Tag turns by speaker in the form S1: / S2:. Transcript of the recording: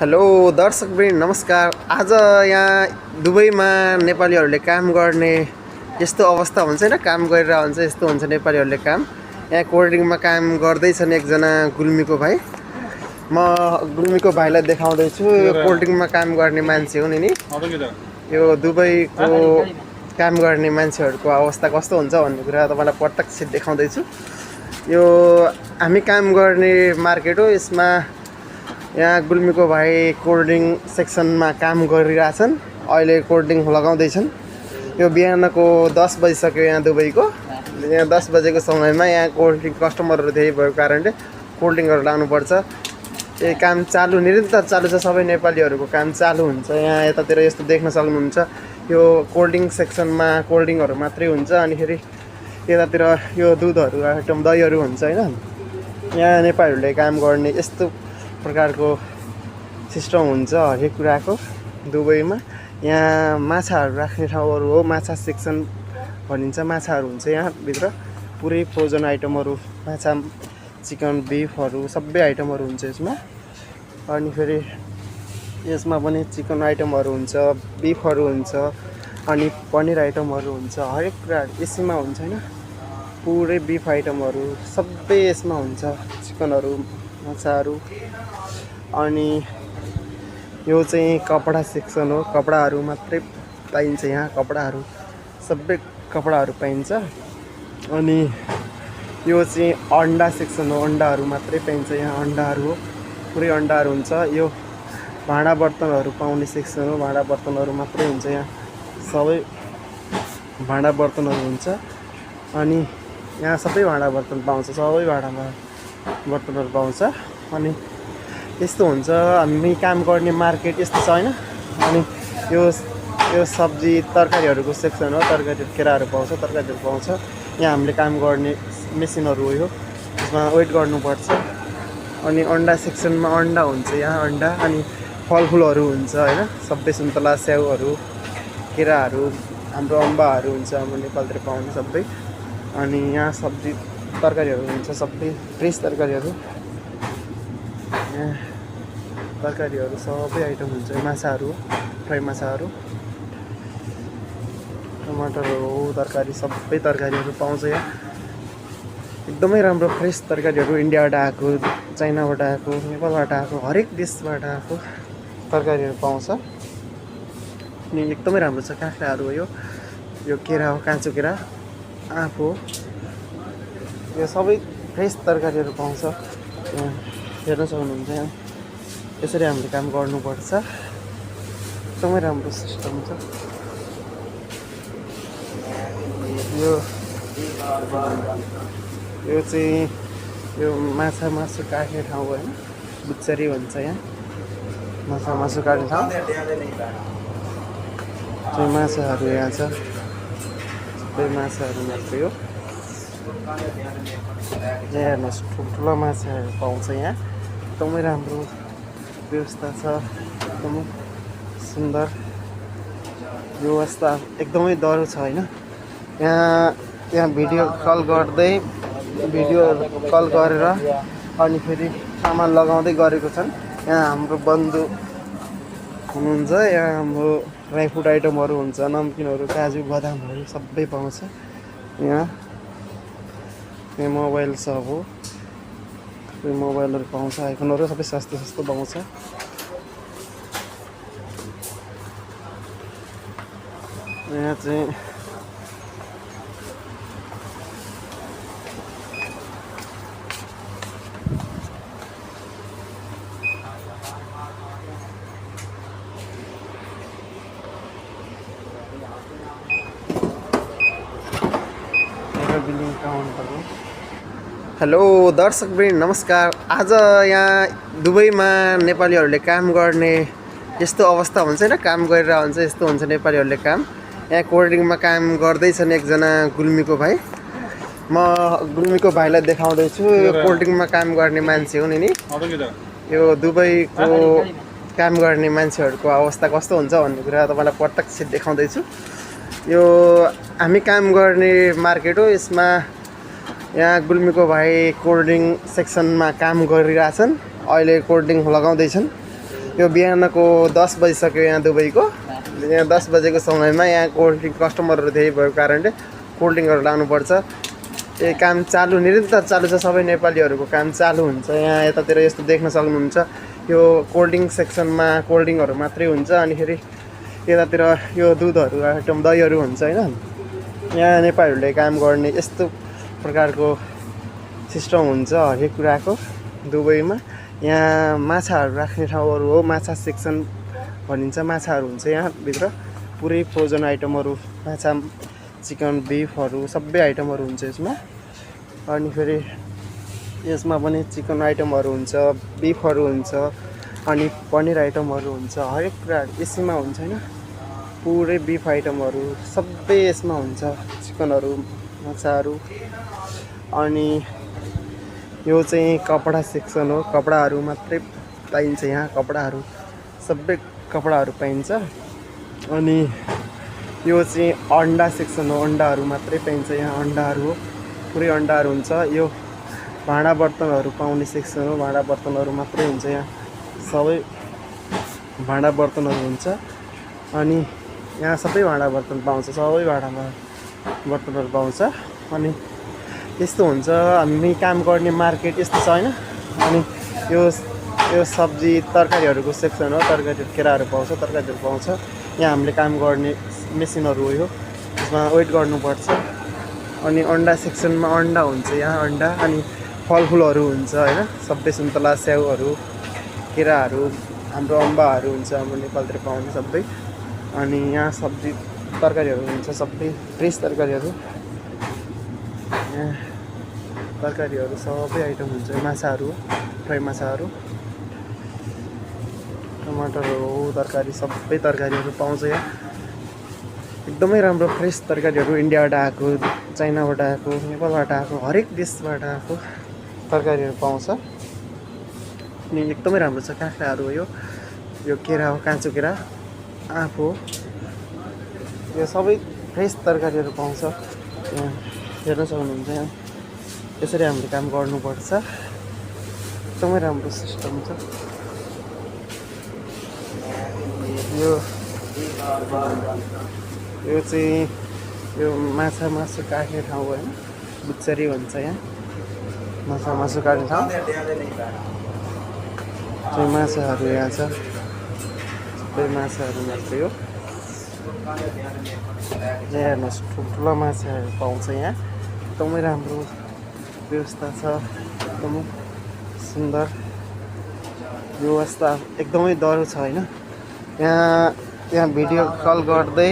S1: Hello दर्शकवृन्द नमस्कार। आज यहाँ दुबईमा नेपालीहरूले काम गर्ने यस्तो अवस्था हुन्छ हैन, काम गरेर हुन्छ यस्तो हुन्छ नेपालीहरूले काम। यहाँ कोल्ड्रिङमा काम गर्दैछन् एकजना गुल्मीको भाइ। म गुल्मीको भाइलाई देखाउँदैछु। यो कोल्ड्रिङमा काम गर्ने मान्छे हुन् नि। यो दुबईको काम गर्ने मान्छेहरूको अवस्था कस्तो हुन्छ भन्ने कुरा तपाईलाई प्रत्यक्ष देखाउँदैछु। यो हामी काम गर्ने मार्केट हो। यसमा यहाँ गुल्मीको भाइ कोल्ड्रिङ सेक्सनमा काम गरिरहेछन्। अहिले कोल्ड्रिङ लगाउँदैछन्। यो बिहानको 10 बजिसक्यो यहाँ दुबईको। यहाँ 10 बजेको समयमा यहाँ कोल्ड्रिङ कस्टमरहरू धेरै भएको कारणले कोल्ड्रिङहरू लानुपर्छ। यो काम चालु निरन्तर चालु छ। सबै नेपालीहरूको काम चालु हुन्छ। यहाँ यतातिर यस्तो देख्न सक्नुहुन्छ। यो कोल्ड्रिङ सेक्सनमा कोल्ड्रिङहरू मात्रै हुन्छ। अनि फेरि यतातिर यो दुधहरू आइटम दहीहरू हुन्छ हैन। यहाँ नेपालीहरूले काम गर्ने यस्तो प्रकारको सिस्टम हुन्छ हरेक कुराको दुबईमा। यहाँ माछाहरू राख्ने ठाउँहरू हो। माछा सेक्सन भनिन्छ। माछाहरू हुन्छ यहाँ भित्र पुरै फ्रोजन आइटमहरू, माछा, चिकन, बिफहरू सबै आइटमहरू हुन्छ यसमा। अनि फेरि यसमा पनि चिकन आइटमहरू हुन्छ, बिफहरू हुन्छ, अनि पनिर आइटमहरू हुन्छ। हरेक कुराहरू यसैमा हुन्छ हैन। पुरै बिफ आइटमहरू सबै यसमा हुन्छ। चिकनहरू, माछाहरू। अनि यो चाहिँ कपडा सेक्सन हो। कपडाहरू मात्रै पाइन्छ यहाँ। कपडाहरू सबै कपडाहरू पाइन्छ। अनि यो चाहिँ अन्डा सेक्सन हो। अन्डाहरू मात्रै पाइन्छ यहाँ। अन्डाहरू हो, पुरै अन्डाहरू हुन्छ। यो भाँडा बर्तनहरू पाउने सेक्सन हो। भाँडा बर्तनहरू मात्रै हुन्छ यहाँ। सबै भाँडा बर्तनहरू हुन्छ। अनि यहाँ सबै भाँडा बर्तन पाउँछ। सबै भाँडामा बर्तनहरू पाउँछ। अनि यस्तो हुन्छ हामी काम गर्ने मार्केट यस्तो छ हैन। अनि यो सब्जी तरकारीहरूको सेक्सन हो। तरकारी केराहरू पाउँछ, तरकारीहरू पाउँछ। यहाँ हामीले काम गर्ने मेसिनहरू हो। यो यसमा वेट गर्नुपर्छ। अनि अन्डा सेक्सनमा अन्डा हुन्छ यहाँ। अन्डा अनि फलफुलहरू हुन्छ हैन। सबै सुन्तला, स्याउहरू, केराहरू, हाम्रो अम्बाहरू हुन्छ हाम्रो नेपालतिर पाउने सबै। अनि यहाँ सब्जी तरकारीहरू हुन्छ, सबै फ्रेस तरकारीहरू। तरकारीहरू सबै आइटम हुन्छ। माछाहरू, फ्राई माछाहरू, टमाटरहरू, तरकारी सबै तरकारीहरू पाउँछ यहाँ। एकदमै राम्रो फ्रेस तरकारीहरू इन्डियाबाट आएको, चाइनाबाट आएको, नेपालबाट आएको, हरेक देशबाट आएको तरकारीहरू पाउँछ। अनि एकदमै राम्रो छ। काँक्राहरू हो। यो केरा हो, काँचो केरा, आँप हो। यो सबै फ्रेस तरकारीहरू पाउँछ। हेर्न सक्नुहुन्छ यहाँ। यसरी हामीले काम गर्नुपर्छ। एकदमै राम्रो सिस्टम छ। यो चाहिँ यो मासु काट्ने ठाउँ हो हैन। बुच्चरी भन्छ यहाँ। मासु काट्ने ठाउँ चाहिँ माछाहरू यहाँ छ। सबै माछाहरू मात्रै हो। यहाँ हेर्नुहोस् ठुल्ठुलो माछाहरू पाउँछ यहाँ। एकदमै राम्रो व्यवस्था छ। एकदमै सुन्दर व्यवस्था, एकदमै डर छ हैन। यहाँ भिडियो कल गरेर अनि फेरि सामान लगाउँदै गरेको छन्। यहाँ हाम्रो बन्धु हुनुहुन्छ। यहाँ हाम्रो ड्राई फ्रुट आइटमहरू हुन्छ, नमकिनहरू, काजु बदामहरू सबै पाउँछ यहाँ। मोबाइल सब हो। मोबाइलहरू पाउँछ, आइफोनहरू सबै सस्तो पाउँछ। यहाँ चाहिँ बिलिङ काउन्टर हो। हेलो दर्शकवृन्द नमस्कार। आज यहाँ दुबईमा नेपालीहरूले काम गर्ने यस्तो अवस्था हुन्छ हैन, काम गरेर हुन्छ यस्तो हुन्छ नेपालीहरूले काम। यहाँ कोल्ड्रिङमा काम गर्दैछन् एकजना गुल्मीको भाइ। म गुल्मीको भाइलाई देखाउँदैछु। यो कोल्ड्रिङमा काम गर्ने मान्छे हुन् नि। यो दुबईको काम गर्ने मान्छेहरूको अवस्था कस्तो हुन्छ भन्ने कुरा तपाईलाई प्रत्यक्ष देखाउँदैछु। यो हामी काम गर्ने मार्केट हो। यसमा यहाँ गुल्मीको भाइ कोल्ड्रिङ सेक्सनमा काम गरिरहेछन्। अहिले कोल्ड्रिङ लगाउँदैछन्। यो बिहानको 10 बजिसक्यो यहाँ दुबईको। यहाँ 10 बजेको समयमा यहाँ कोल्ड ड्रिङ्क कस्टमरहरू धेरै भएको कारणले कोल्ड ड्रिङ्कहरू लानुपर्छ। ए काम चालु निरन्तर चालु छ, सबै नेपालीहरूको काम चालु हुन्छ। यहाँ यतातिर यस्तो देख्न सक्नुहुन्छ, यो कोल्ड ड्रिङ्क सेक्सनमा कोल्ड ड्रिङ्कहरू मात्रै हुन्छ। अनि फेरि यतातिर यो दुधहरू आइटम दहीहरू हुन्छ होइन। यहाँ नेपालीहरूले काम गर्ने यस्तो प्रकारको सिस्टम हुन्छ हरेक कुराको दुबईमा। यहाँ माछाहरू राख्ने ठाउँहरू हो, माछा सेक्सन भनिन्छ। माछाहरू हुन्छ यहाँभित्र, पुरै फ्रोजन आइटमहरू, माछा, चिकन, बिफहरू सबै आइटमहरू हुन्छ यसमा। अनि फेरि यसमा पनि चिकन आइटमहरू हुन्छ, बिफहरू हुन्छ, अनि पनिर आइटमहरू हुन्छ। हरेक कुराहरू यसैमा हुन्छ होइन। पुरै बिफ आइटमहरू सबै यसमा हुन्छ, चिकनहरू, माछाहरू। अनि यो चाहिँ कपडा सेक्सन हो, कपडाहरू मात्रै पाइन्छ यहाँ। कपडाहरू सबै कपडाहरू पाइन्छ। अनि यो चाहिँ अन्डा सेक्सन हो, अन्डाहरू मात्रै पाइन्छ यहाँ। अन्डाहरू हो, पुरै अन्डाहरू हुन्छ। यो भाँडा बर्तनहरू पाउने सेक्सन हो, भाँडा बर्तनहरू मात्रै हुन्छ यहाँ। सबै भाँडा बर्तनहरू हुन्छ। अनि यहाँ सबै भाँडा बर्तन पाउँछ, सबै भाँडा बर्तनहरू पाउँछ। अनि यस्तो हुन्छ हामी काम गर्ने मार्केट यस्तो छ होइन। अनि यो सब्जी तरकारीहरूको सेक्सन हो, तरकारी केराहरू पाउँछ, तरकारीहरू पाउँछ। यहाँ हामीले काम गर्ने मेसिनहरू हो, यो यसमा वेट गर्नुपर्छ। अनि अन्डा सेक्सनमा अन्डा हुन्छ यहाँ, अन्डा। अनि फलफुलहरू हुन्छ होइन, सबै सुन्तला, स्याउहरू, केराहरू, हाम्रो अम्बाहरू हुन्छ, हाम्रो नेपालतिर पाउने सबै। अनि यहाँ सब्जी तरकारीहरू हुन्छ, सबै फ्रेस तरकारीहरू। तरकारीहरू सबै आइटम हुन्छ। माछाहरू, फ्राई माछाहरू, टमाटरहरू, तरकारी सबै तरकारीहरू पाउँछ यहाँ। एकदमै राम्रो फ्रेस तरकारीहरू, इन्डियाबाट आएको, चाइनाबाट आएको, नेपालबाट आएको, हरेक देशबाट आएको तरकारीहरू पाउँछ। अनि एकदमै राम्रो छ। काँक्राहरू हो, यो केरा हो, काँचो केरा, आँप हो, यो सबै फ्रेस तरकारीहरू पाउँछ। यहाँ हेर्न सक्नुहुन्छ। यहाँ यसरी हामीले काम गर्नुपर्छ। एकदमै राम्रो सिस्टम छ यो चाहिँ यो मासु काट्ने ठाउँ होइन, बुच्चरी भन्छ यहाँ। मासु काट्ने ठाउँ चाहिँ माछाहरू यहाँ छ, सबै माछाहरू मात्रै हो। यहाँ हेर्नुहोस्, ठुल्ठुलो माछाहरू पाउँछ यहाँ। एकदमै राम्रो व्यवस्था छ, एकदमै सुन्दर व्यवस्था, एकदमै डर छ होइन। यहाँ भिडियो कल गर्दै